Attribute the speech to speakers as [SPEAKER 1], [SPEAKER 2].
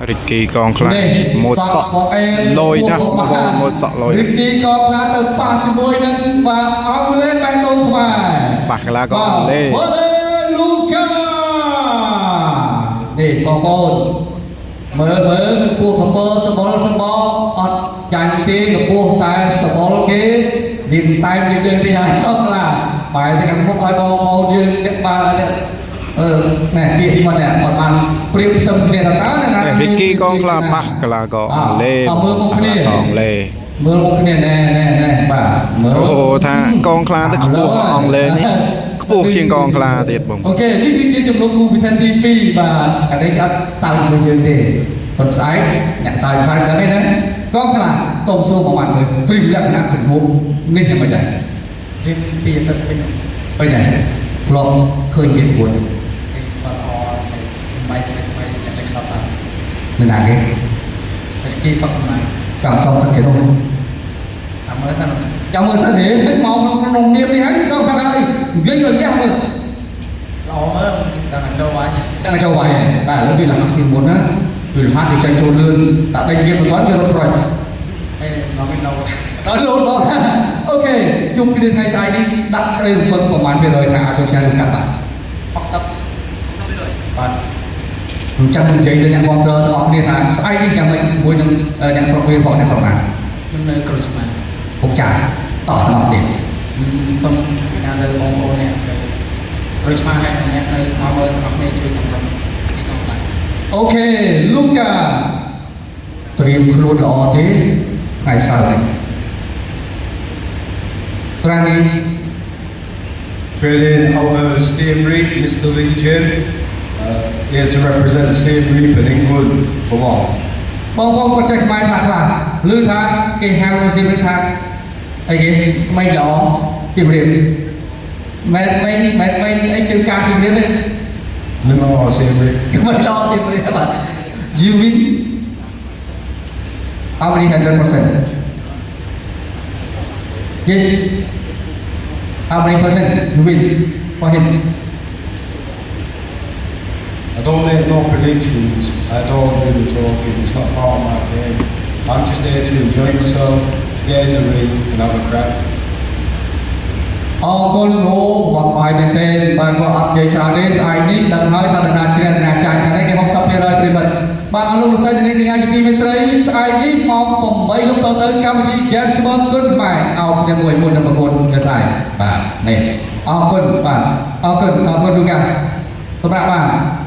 [SPEAKER 1] រិចគីកងខ្លា
[SPEAKER 2] នេះ
[SPEAKER 1] ម៉ូតសក់លយណាស់បងប្អូនម៉ូតសក់លយ
[SPEAKER 2] រិកគីកងខ្លាទៅប៉ះជាមួយនឹងបាទអង់គ្លេសបែកដូងខ្មែរ
[SPEAKER 1] ប៉ះកីឡាករអង់គ្លេស
[SPEAKER 2] បាទលូកានេះបងប្អូនមើលមើលកម្ពស់កពើសបុលសបអត់ចាញ់ទេកម្ពស់តែសបុលគេវាមិនតែជាយើងទេហើយកងខ្លាបែរទៅខាងមុខឲ្យបងប្អូនយើងអ្នកបើអ្នកអឺណែគៀកមកអ្នកគាត់បានប្រៀបផ្ទឹមគ្នាតើតើណា
[SPEAKER 1] នេះរិចគីកងខ្លាប៉ះកីឡាករអង់គ្លេស
[SPEAKER 2] អើមើលមុខគ្នា
[SPEAKER 1] កីឡាករអង់គ្លេស
[SPEAKER 2] មើលមុខគ្នាណែណែណែបាទមើល
[SPEAKER 1] អូថាកងខ្លាទៅខ្ពស់អង់គ្លេសនេះខ្ពស់ជាងកងខ្លាទៀតបង
[SPEAKER 2] អូខេនេះគឺជាជំនុំគូពិសេសទី2បាទអានេះអត់តើមួយយើងទេគាត់ស្អែកអ្នកសាយស្អែកដល់នេះណាកងខ្លាតោមសួរប្រហែលមើលព្រីមលក្ខណៈជំនុំនេះយ៉ាងម៉េចដែរ
[SPEAKER 3] រៀនពីអាទិត្យពេញ
[SPEAKER 2] ពេញដែរធ្លាប់ឃើញគេពួន
[SPEAKER 3] បាទអបាយថ្មីថ្មីអ្នកនៅក្លឹបបាទ
[SPEAKER 2] នៅណាគេ
[SPEAKER 3] គេសុកសំណាង
[SPEAKER 2] តាមសងសឹកគេនោះ
[SPEAKER 3] តាមមើលសិន
[SPEAKER 2] ចាំមើលសិនទេមកក្នុងនាមនេះហើយសងសឹកហើយនិយាយឲ្យលះមើល
[SPEAKER 3] ល្អមើលតាមចូលវាយ
[SPEAKER 2] đang cho vay tại nó vì là học thì muốn á vì là hát thì tranh trôn lươn đã đánh game một toán cho nó rồi
[SPEAKER 3] អេមកវិញឡូ
[SPEAKER 2] đó luôn đó ok chung cái đi thay sai đi đặt đây một phần của màn về rồi thả cho xe được các bạn
[SPEAKER 3] 60បាទ
[SPEAKER 2] ចាំនិយាយទៅអ្នកគ្រប់គ្រងទាំងអស់គ្នាថាស្អែកនេះយ៉ាងម៉េចមួយនឹងអ្នកស្រុកវាផងអ្នកស្រុកណា
[SPEAKER 3] ខ្ញុំនៅក្រូចឆ្មា
[SPEAKER 2] ពុកចាតោះទាំងអស់គ្នា
[SPEAKER 3] សូមណាលើបងប្អូនអ្នកនៅក្រូចឆ្មាហើយអ្នកនៅមកមើលទាំងអស់គ្នាជួយកំរុងនេះកងបាទ
[SPEAKER 2] អូខេលូកាត្រៀមខ្លួនល្អទេថ្ងៃសៅរ៍នេះត្រានី
[SPEAKER 4] Training out of Siem Reap, Mr. Lee Jim. Here to represent Siem Reap and England for what?
[SPEAKER 2] បងប្អូនគាត់ចេះខ្មែរខ្លះខ្លះឬថាគេហៅស៊ីមថាអីគេមិនល្អពីរៀបមែនមិនមែនមិនអីជើងការពីរៀបទេ
[SPEAKER 4] Limmer or Siem Reap?
[SPEAKER 2] មិនល្អពីរៀបបាទ You win how many 100%? Yes, how many percent you win for him?
[SPEAKER 4] I don't make no predictions. I don't do the talking. It's not part of my game. I'm just here to enjoy myself, get in the ring, and have a crack.
[SPEAKER 2] អរគុណលោកបងបាយមែនទែនបាទក៏អត់និយាយច្រើនទេស្អែកនេះដឹងហើយថាដំណើរជ្រះដំណើរចាញ់ខាងនេះគេ60%ប្រិមិត្តបាទអរលោកលោកស្រីអ្នកនាងកញ្ញាជាទីមេត្រីស្អែកនេះម៉ោង8យប់តទៅកម្មវិធី Game ស្មើគុណខ្មែរអោបគ្នាមួយមុននឹងប្រកួតនៅស្អែកបាទនេះអរគុណបាទអរគុណអរគុណលូកាសម្រាប់បាទ